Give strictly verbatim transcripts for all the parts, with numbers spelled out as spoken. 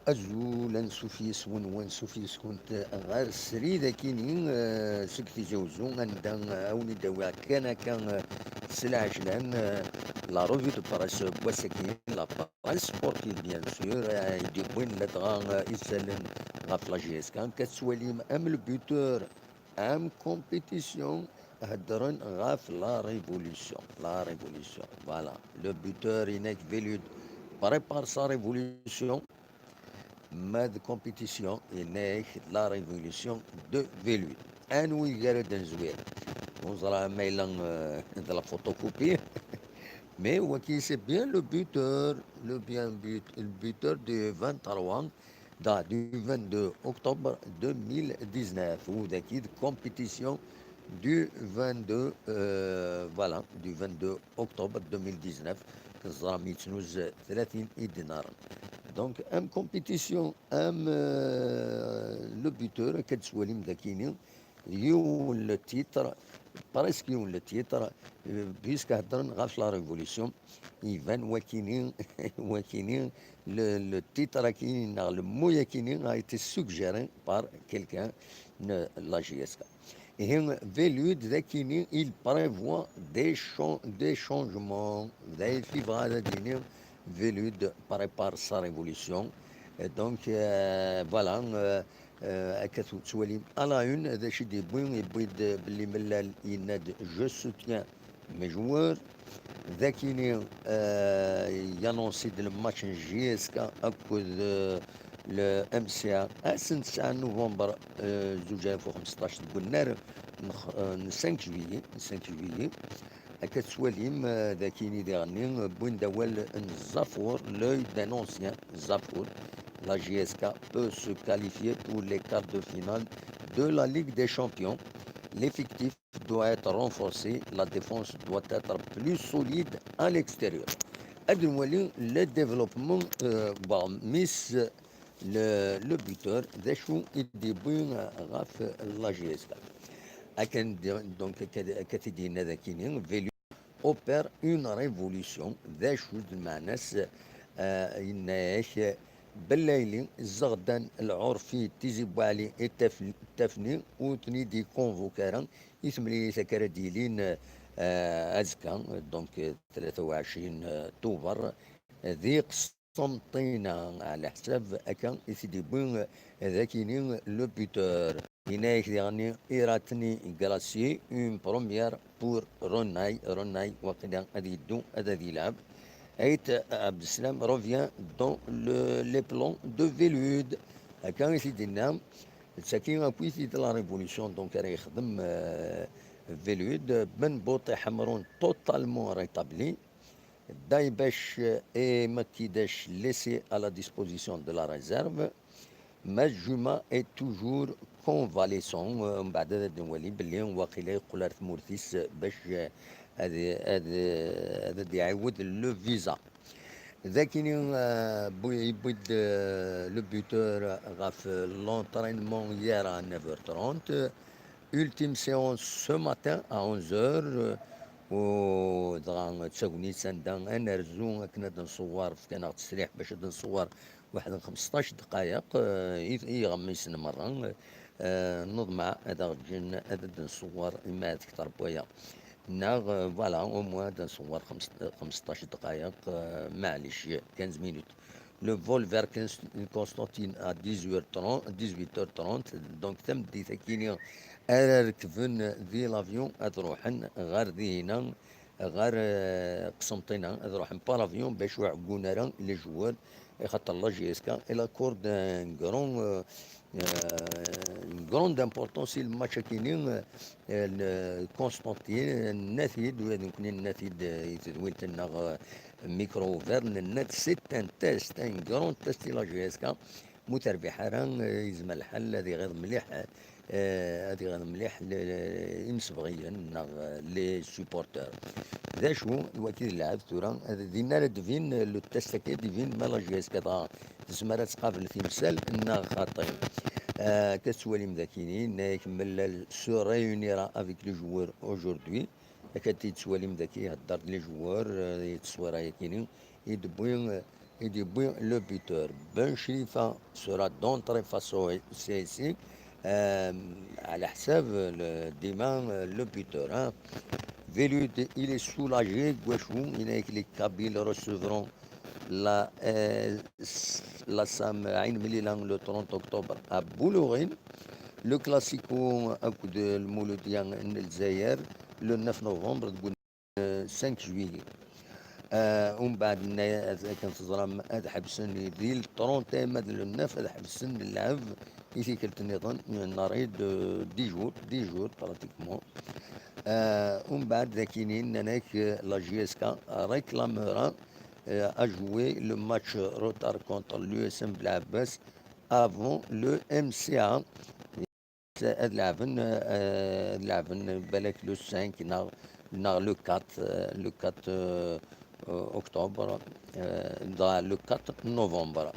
Azul, ansuf yes-wen, wansuf yes-kunt ɣer srid akini, eh, seg Tizi Uzzu, anda, eh, a wen-id-awiɣ kan akka, eh, s lɛejlan, eh, la revue de presse n wass-agi, la presse sportive, bien sûr, eh, i d-yewwin ladɣa, eh, isallen ɣef la J S K. Akka tettwalim am le buteur, am compétition, heddren ɣef la révolution, la révolution. Voilà, le buteur, Inak Velud, prépare sa révolution. Ma d compétition, Inak, la révolution de Velud. Anwi gar ad nezwir? Ur ẓriɣ ma yella, euh, de la photocopie. Mais waki, c'est bien le buteur, le bien but, le buteur du vingt-trois, da, du vingt-deux octobre deux mille dix-neuf, ou de compétition du vingt-deux, euh, voilà, du vingt-deux octobre deux mille dix-neuf, teẓram yettnuz tlatin idinaren. Donc, am compétition, am, euh, le buteur, akka d-tettwalim dakini, yiwen le titre, presque yiwen le titre, euh, puisque heddren ɣef la révolution, iban wakini, wakini, le, le titre akini, neɣ le mot akini a été suggéré par quelqu'un de la J S K. Ihi, Velud, dakini, il prévoit des chan-, des changements. D ayen i yebɣa ad d-yini, Velud prépare sa révolution. Et donc, euh, voilà, euh, euh, akka tettwalim à la une, d acu i d-yewwi, yewwi-d belli Mellal yenna-d, je soutiens mes joueurs. Dakini, euh, yanonsi-d le match n J S K akked, euh, le M C A ass n tesɛa novembre, euh, zuǧ alaf u xmesṭac deg unnar n x-, euh, n cinq juillet, n cinq juillet. Akka tettwalim, euh, dakini diɣenni, euh, wwin-d awal n Zafur, l'œil d'un ancien, Zafur. La J S K peut se qualifier pour les quarts de finale de la Ligue des Champions. L'effectif doit être renforcé, la défense doit être plus solide à l'extérieur. Ad nwali le développement, euh, bon, mais le, le buteur, d acu i d-yewwi ɣef la J S K. Akken di-, donc, akka, akka t-id-yenna dakini, Velud opère une révolution, d acu d lmeɛna-s, euh, yenna-ak, Bellayli, Zeɣdan, Lɛurfi, Tizi Bouali et Taf-, Tafni, ur ten-id-iconvoque ara i temlilit akka ara d-yilin, euh, azekka, donc, euh, tlata u ɛecrin, euh, Tuber, di Qsenṭina, ɛla ḥsab akka i t-id-yewwi, euh, dakini le buteur. Yenna-ak diɣenni, Iratni Gracié, une première pour Renay. Renay, waqila ad yeddu, ad, ad yelɛeb. Ait Abdeslam revient dans le, les plans de Velud. Akka i t-id-yenna. D tagi akk i t-id la révolution, donc, ara yexdem, euh, Velud. Ben Bouti Ḥemrun, totalement rétabli. Daïbech et Makidash laissés à la disposition de la réserve. Majuma est toujours convalescent. Euh, mbeɛd ad nwali belli waqila yeqqel ar tmurt-is bac, euh, ad, ad, ad d-iɛiwed le visa. Dakini, euh, bu-, yewwi-d, euh, le buteur ɣef l'entraînement hier à neuf heures trente. Ultime séance ce matin à onze heures, euh, u dɣa d tagnit anda ad nerzu akken ad nṣewwer, fkan-aɣ ttesriḥ bac ad nṣewwer waḥed n xmesṭac dqayeq, euh, i, i yiɣmisen merra, euh, neḍmeɛ ad aɣ-ǧǧen ad, ad nṣewwer, ima ad kter n waya. Neɣ, euh, voilà, au moins ad nṣewwer xems-, xmesṭac dqayeq, euh, maɛlic, quinze minutes. Le vol vers Cons-, Constantine à dix-huit heures trente, dix-huit heures trente, donc tameddit akini ara rekben di l'avion ad ruḥen ɣer dihina, ɣer, euh, Qsenṭina, ad ruḥen par avion bac ur ɛeggun ara les joueurs, axaṭer la J S K elle accorde un grand, euh, euh, une grande importance i le match akini, euh, le Constantine, nenna-t-id, ula d nekkni nenna-t-id, euh, i tedwilt-nneɣ, euh, Micro Ouvert, nenna-t, c'est un test, un grand test i la J S K. Mu terbiḥ ara, euh, yezmer lḥal ad iɣiḍ mliḥ, euh, ad iɣiḍ mliḥ le, le, imsebɣiyen neɣ, euh, les supporters. D acu, wagi d lɛeb tura, ad, din ara d-bin, euh, le test-agi ad d-ibin ma la J S K dɣa tezmer ad tqabel timsal neɣ xaṭi. Euh, akka tettwalim dakini, Nna Ikemmel se réunira avec les joueurs aujourd'hui. Akka d-tettwalim daki, ihedder-d les joueurs, euh, i tteswira-yakini, i d-wwi, euh, et de le buteur. Ben Cherifa sera d'entrée face au C S C. Euh, على حساب ال- ديما le buteur, hein. Velud, il est soulagé. Guachou, il est que les Kabyles recevront la, euh, la Sam Ain Melilan le trente octobre à Boulourine. Le Classico, le Mouloudia, le Zaire, le neuf novembre, cinq juillet. Euh, ومن بعد النهاية كنت زرام هاد حبسن ديال trente et un ماد le neuf هاد حبسن اللعب. إذا كنت نظن ناري de dix jours, dix jours pratiquement. Euh, ومن بعد ذاكينين ناناك la J S K réclamera, euh, à jouer le match retard contre l'U S M Blabès avant le M C A. Ad laɛben, euh, ad laɛben balak le cinq neɣ, neɣ le quatre, euh, le quatre, euh, euh, octobre, euh, dɣa le quatre novembre.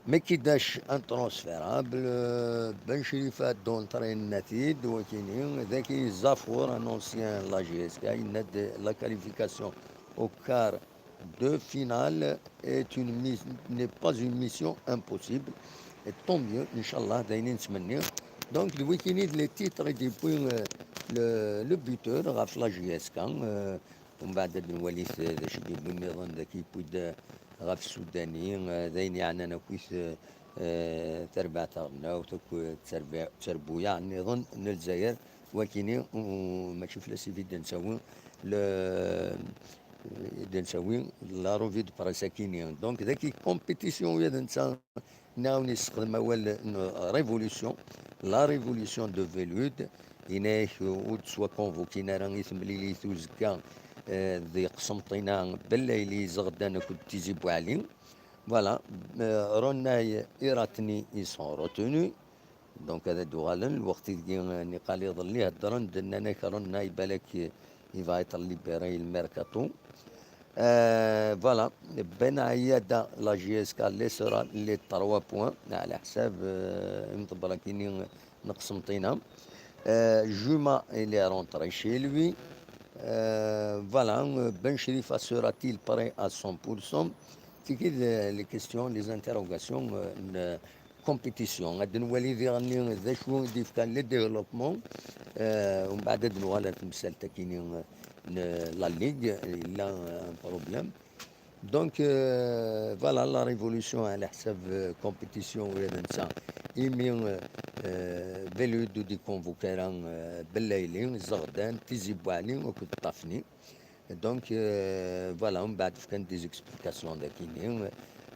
Mais qui dash intransférable, euh, Ben Cherifa d'entraîne natid, wakini, ذاكي زافور, un ancien la J S K, il a de la qualification au quart de finale est une mis-, n'est pas une mission impossible. Et tant mieux, Inch'Allah, d ayen i nettmenni. Donc, d wikini d les titres et depuis, euh, le, le buteur, ɣef la J S K, euh, ومن بعد ad nwali d acu d-yewwi nniḍen, d acu yewwi-d, euh, ɣef Sudani, euh, d ayen yeɛnan akkit, euh, euh, tarbaɛt taɣelnawt, akkit tarba-, tarbuyaɛ nniḍen n Lezzayer, wakini, u-, mačči fell-as i d-nettawi, le, d-nettawi la revue de presse akini. Donc, daki compétition, u yad netta, nɛawen yessexdem awal n révolution, la révolution de Velud, inek ur d-swa convoquin ara i temlilit uzekka, eh, di Qsenṭina, Bellayli, Zeɣdan akked Tizi Buɛli. Voilà, euh, Ronay Iratni, ils sont retenus. Donc, ad d-uɣalen, lweqt ideg, euh, niqal iḍelli, heddren-d, nnan-ak Ronay balak, euh, il va être libéré, le mercato. Euh, voilà, Ben Ayada, la J S K laissera les trois points, على حساب, euh, imḍebber akini, euh, n Qsenṭina. Euh, Juma, il est rentré chez lui. Euh, voilà, euh, Ben Cherifa sera-t-il prêt à cent pour cent? Tigi d les questions, les interrogations, euh, n compétition. Ad nwali diɣenni d acu i d-yefkan les développements. Euh, ومن بعد ad nuɣal ar temsalt akini, euh, n la Ligue, yella, euh, un problème. Donc, euh, voilà, la révolution على حساب, euh, compétition, u yad netta, imi, euh, euh, Velud ur d-iconvoque ara, euh, Bellayli, Zeɣdan, Tizi Buɛli, akked Ṭafni. Donc, euh, voilà, ومن بعد fkan des explications dakini.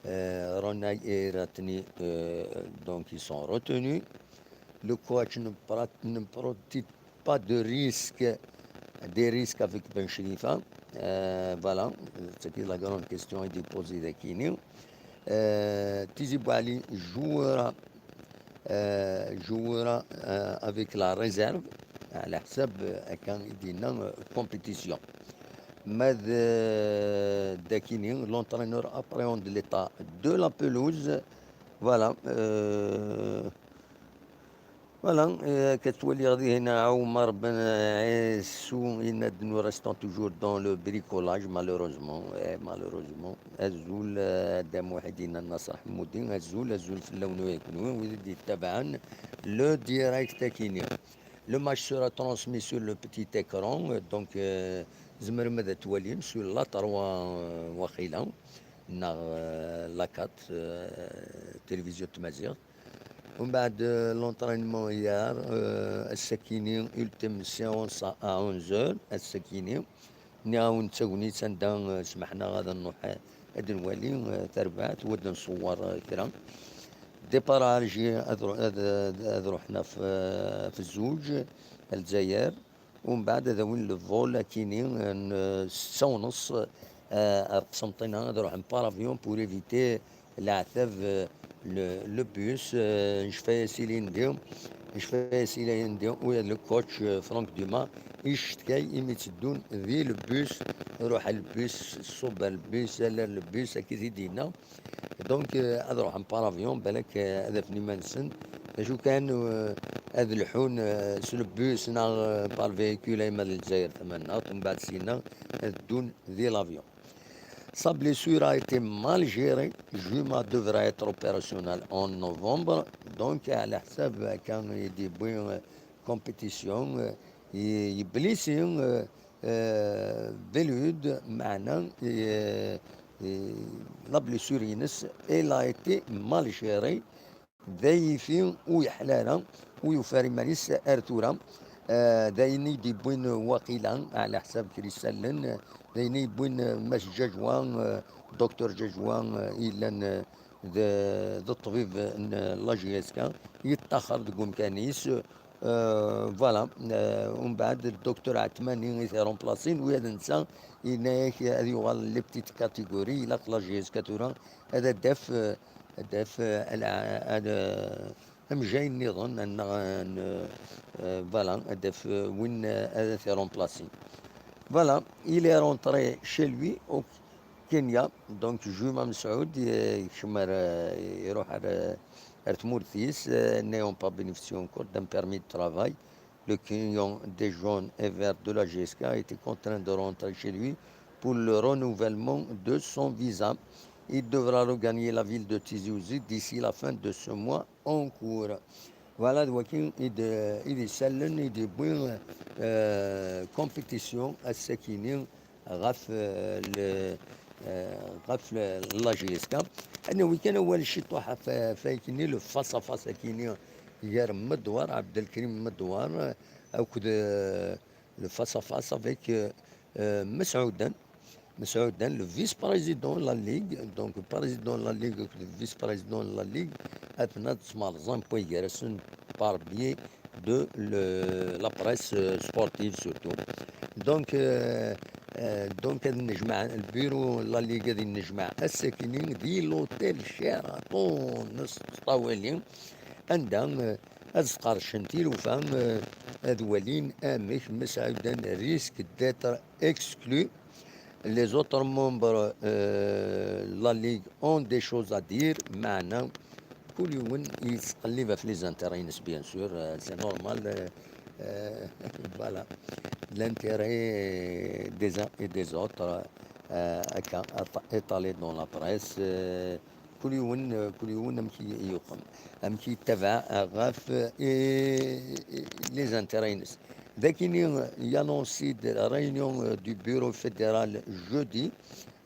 Euh, Ronay et Ratni, euh, donc, ils sont retenus. Le coach ne pra-, ne prend pas de risque, des risques avec Ben Cherifa. Euh, voilà, c'est la grande question qui est posée dakini. Euh, Tizi Buɛli jouera, euh, jouera, euh, avec la réserve, على حساب, euh, كان يدينا, euh, compétition. Mais, euh, dakini, l'entraîneur appréhende l'état de la pelouse. Voilà, euh, Voilà, euh, كتولي غادي هنا عمر بن عيسو يناد. Nous restons toujours dans le bricolage, malheureusement, eh, malheureusement. Azul, euh, Adam Wahidina Nasser Hamoudi, azul, azul fell-awen yakk kunwi, wid i d-yettabaɛen le direct akini. Le match sera transmis sur le petit écran, euh, donc, euh, tzemrem ad t-twalim sur la trois, euh, waqila, neɣ, euh, la quatre, euh, télévision de Mazière. ومن بعد, euh, l'entraînement hier, euh, ass-akini, ultime séance à, à onze heures, ass-akini. Nniɣ-awen d tagnit anda, euh, smaḥ-aneɣ ad nruḥ, euh, ad nwali, euh, tarbaɛt, u ad nṣewwer, euh, kra. Départ à Alger, ad ru-, ad, ad, ad ruḥen ɣef, euh, ɣef zzuǧ, ar Lezzayer. ومن بعد ad awin le vol akini, euh, n, euh, setta u نص, euh, ar Qsenṭina, ad ruḥen par avion pour éviter leɛtab, euh, le, le bus, euh, ncfa-yas ilindi, ncfa-yas ilindi, u le coach, euh, Franck Dumas, icetkay imi tteddun di le bus, ruḥ le bus, ṣubb le bus, ala le bus, akka i d-yenna. Donc, euh, ad ruḥen par avion, balak, euh, ad afen iman-nsen. D acu kan, euh, ad lḥun, euh, s le bus neɣ, euh, par véhicule, ayma d Lezzayer tamaneɣt, mbeɛd syenna ad ddun di l'avion. Sa blessure a été mal gérée. Juma devra être opérationnel en novembre. Donc, ɛla ḥsab kan i d-yewwi, euh, compétition, euh, i, i blessé, euh, euh, Belud, meɛna, euh, euh, la blessure-ines, elle a été mal gérée. D ayen ur yeḥla ara, ur yufi ara iman-is ar tura. Eh, d ayen i d-yewwin waqila, ɛla ḥsab kra isallen, d ayen i yewwin, eh, Mass Ǧaǧwa, eh, Docteur Ǧaǧwa, eh, yellan, eh, d, d ṭṭbib n la J S K, yeṭṭaxer deg umkan-is. Eh, voilà. Eh, umbeɛd, Docteur Ɛetmani i t-iremplasin, wi ad nsa, yenna-yak ad yuɣal les petites catégories, ilaq la J S K tura ad d-taf, eh, ad taf, eh, ala-, ad, eh, amejjay nniḍen, neɣ, eh, n-, eh, voilà, ad taf, eh, win, eh, ad t-iremplasin. Voilà, il est rentré chez lui au Kenya. Donc, Juma Messaoud, eh, yekcem ar, eh, iruḥ ar, eh, ar tmurt-is, eh, n'ayant pas bénéficié encore d'un permis de travail. Le Kenyan des jaunes et verts de la J S K était contraint de rentrer chez lui pour le renouvellement de son visa. Il devra regagner la ville de Tizi Ouzou d'ici la fin de ce mois en cours. Voilà, d wakken i d, i d isallen i d-yewwi, euh, compétition ass-akini ɣef, euh, le, euh, ɣef le, la J S K. Ad nawi kan awal ciṭuḥ ɣef, ɣef wakken-nni, le face-à-face akini gar Medwar, Abdelkrim Medwar, akked, euh, le face-à-face avec, euh, euh, Mesoudan. Mesoudan, le vice-président de la Ligue, donc président de la Ligue, le vice-président de la Ligue, ad tent-id-smerẓen, wway gar-asen par biais de le, la presse, euh, sportive surtout. Donc, euh, euh, donc, ad nnejmaɛen, le bureau de la Ligue ad nnejmaɛ ass-akini di l'hôtel Sheraton s Ṭawali, anda, euh, ad sqerdcen tilufa, euh, ad walin amek Mesoudan risque d'être exclu. Les autres membres, euh, de la Ligue ont des choses à dire, meɛna kul yiwen yettqellib ɣef les intérêts-ines, bien sûr, euh, c'est normal, euh, euh, voilà, l'intérêt des uns et des autres, euh, akka, éta-, étalé dans la presse, euh, kul yiwen, euh, kul yiwen amek i, i yuqem, amek i yettabaɛ, euh, ɣef, euh, i, i, les intérêts-ines. D akini, euh, il y a annoncé de la réunion, euh, du bureau fédéral jeudi,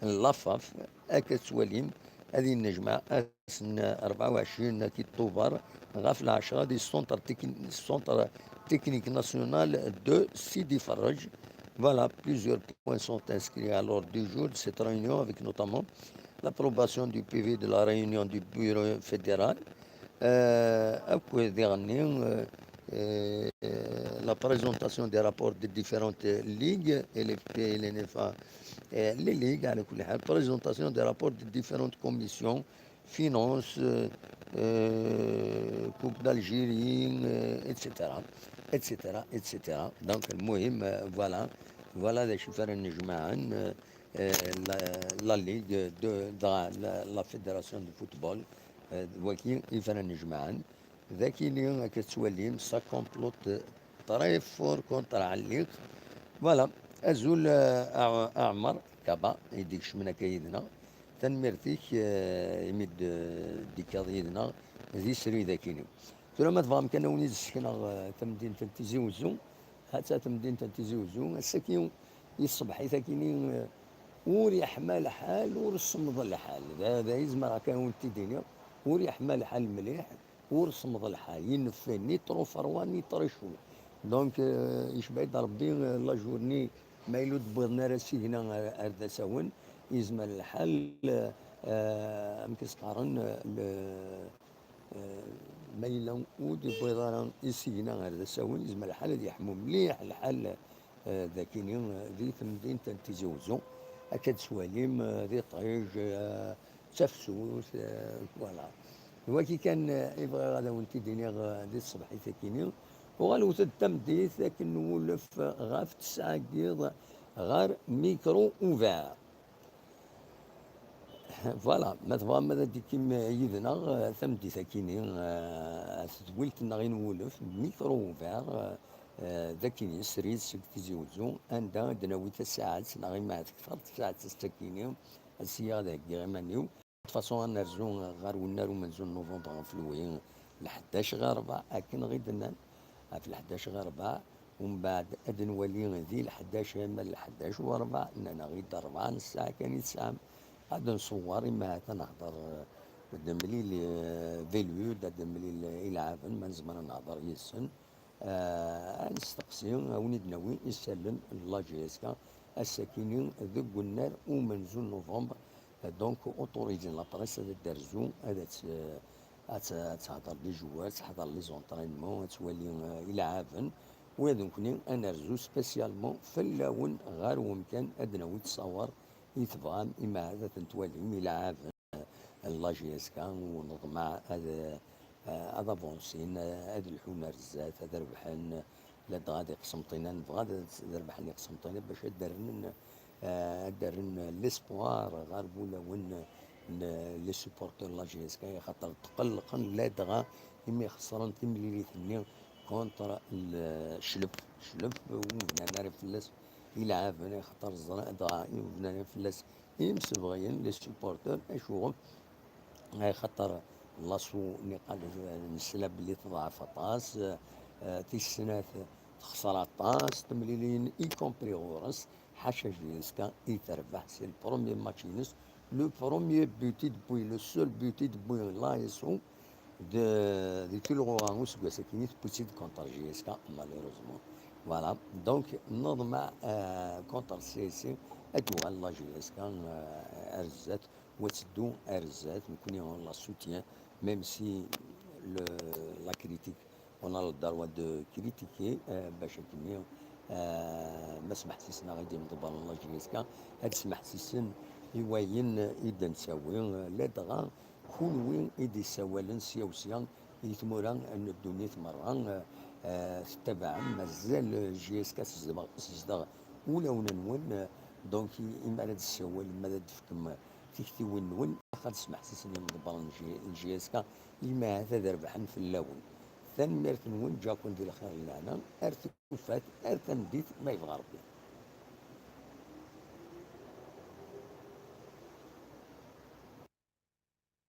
la faf, akka tettwalim, ad yennejmaɛ ass n rebɛa u ɛecrin Tuber ɣef lɛecṛa di centre techni-, centre technique national de Sidi Ferrej. Voilà, plusieurs points sont inscrits à l'ordre du jour de cette réunion, avec notamment l'approbation du P V de la réunion du bureau fédéral, euh, akked diɣenni, euh, euh, la présentation des rapports des différentes ligues, L F P, L N F A, euh, les ligues, على كل حال, présentation des rapports des différentes commissions, finances, euh, euh, Coupe d'Algérie, euh, et cetera, et cetera, et cetera. Donc, المهم, euh, voilà, voilà d acu ara nnejmaɛen, euh, euh, la, la Ligue de, de la, la Fédération de football, euh, d wagi i ara nnejmaɛen. D akini akka tettwalim, ça complote très fort contre Ɛelliq. Voilà. Azul, euh, a, a Ɛmer Kaba, i d-ikecmen akka yid-neɣ. Tanemmirt-ik, euh, imi d-, d-ikkaḍ yid-neɣ di srid akini. Tura ma tebɣam kan ad wen-id-ssekneɣ, euh, tamdint n Tizi Wezzu, ha-tt-a tamdint n Tizi Wezzu, ass-agi, i tṣebḥit akini, euh, ur yeḥma lḥal, ur semmeḍ lḥal. Da, da i zemreɣ kan ad wen-t-id-iniɣ, ur yeḥma lḥal mliḥ, ur semmeḍ lḥal, il ne fait ni trop froid ni très chaud. Donc, euh, yecba-yi-d Rebbi, euh, la journée, ma yella ur d-wwiḍen ara asigna ar, ar d asawen, yezmer lḥal, euh, amek i s-qqaren, euh, le, euh, ma yella ur d-yewwiḍ ara isigna ar d asawen, yezmer lḥal ad yeḥmu mliḥ lḥal, euh, d akini, euh, di temdint n Tizi Wezzu. Akka d-tettwalim, euh, d iṭij, euh, d tafsut, euh, voilà. D wagi kan, euh, i bɣiɣ ad awen-t-id-iniɣ, euh, di tṣebḥit-akini. Uɣalet-d tameddit akken nwulef ɣef tesɛa n yiḍ ɣer Micro Ouvert. Voilà, ma tebɣam ad d-tikim yid-neɣ, euh, tameddit-akini, euh, tedwilt-nneɣ i nwulef, Micro Ouvert, euh, euh, d akini, srid seg Tizi Wezzu, anda ad d-nawi tasaɛet, neɣ ima tekter tsaɛet ass-akini, Sya ad heggiɣ iman-iw. De toute façon, ad nerzu ɣer unnar umenzu n novembre ɣef lwi, lḥdac ɣer rebɛa, akken ɣ i d-nnan, ɣef lḥdac ɣer rebɛa, umbeɛd ad nwali di lḥdac, ma d lḥdac u rebɛa, nnan-aɣ-id rebɛa n ssaɛa kan i tesɛam, ad nṣewwer, imahat ad nehder, ad nemlil, eh, Velud, ad nemlil, eh, ilɛaben, ma nezmer ad nehder yid-sen. Ah, ad nesteqsi, ad wen-id-nawi isallen n la J S K, ass-akini deg unnar umenzu n novembre. Donc, autoriser la presse ad d-terzu, ad tt-, ad tt-, ad tehder des joueurs, ad teḥder les entraînements, ad twali, euh, ilɛaben. Ula d nekkni ad nerzu spécialement fell-awen ɣer wemkan ad d-nawi ttṣawer i tebɣam, imahat ad ten-twalim ilɛaben n la J S K, u neḍmeɛ ad, eh, ad avansin, eh, ad lḥun ar zdat, ad rebḥen, ladɣa d iqsemṭina, nebɣa ad, ad rebḥen iqsemṭina bac ad d-rren, eh, ad d-rren l'espoir ɣer wulawen n les supporters n la J S K, axaṭer tqellqen ladɣa imi xesren timlilit-nni contre le Cclef. Cclef ur bnan ara fell-as ilɛaben, axaṭer ẓran, dɣa ur bnan ara fell-as imsebɣiyen, les supporters, acuɣef? Axaṭer laṣu niqal nesla belli teḍɛef aṭas, eh, tis snat texṣer aṭas temlilin, y compris ɣur-s, ḥaca J S K i terbeḥ, c'est le premier match-ines, le premier but i d-tewwi, le seul but i d-tewwi l'A S O, d, di tulɣuɣa useggas-agi i tewwi-tt-id contre J S K, malheureusement. Voilà, donc neḍmeɛ, euh, contre C S C ad d-tuɣal la J S K, euh, ar zdat, u ad teddu ar zdat, nekkni on la soutient, même si le, la critique, on a le droit de critiquer, euh, bac akkenni, euh, ma smeḥsisen-aɣ-id imḍebbren n la J S K, ad smeḥsisen i wayen i d-nettawi, euh, ladɣa kunwi i d-yessawalen sya u sya i tmura n ddunit merra, eh, eh, tettabaɛem, mazal J S K tezdeɣ, tezdeɣ ulawen-nwen, eh, donc i, imi ara d-tessawalem, ma ad d-tefkem tiktiwin-nwen, ad smeḥsisen imḍebbren n J-, n J S K, imi ahat ad rebḥen fell-awen. Tanemmirt-nwen, ǧǧaken di lxir d lehna, ar tufat, ar tameddit, ma yebɣa Rebbi.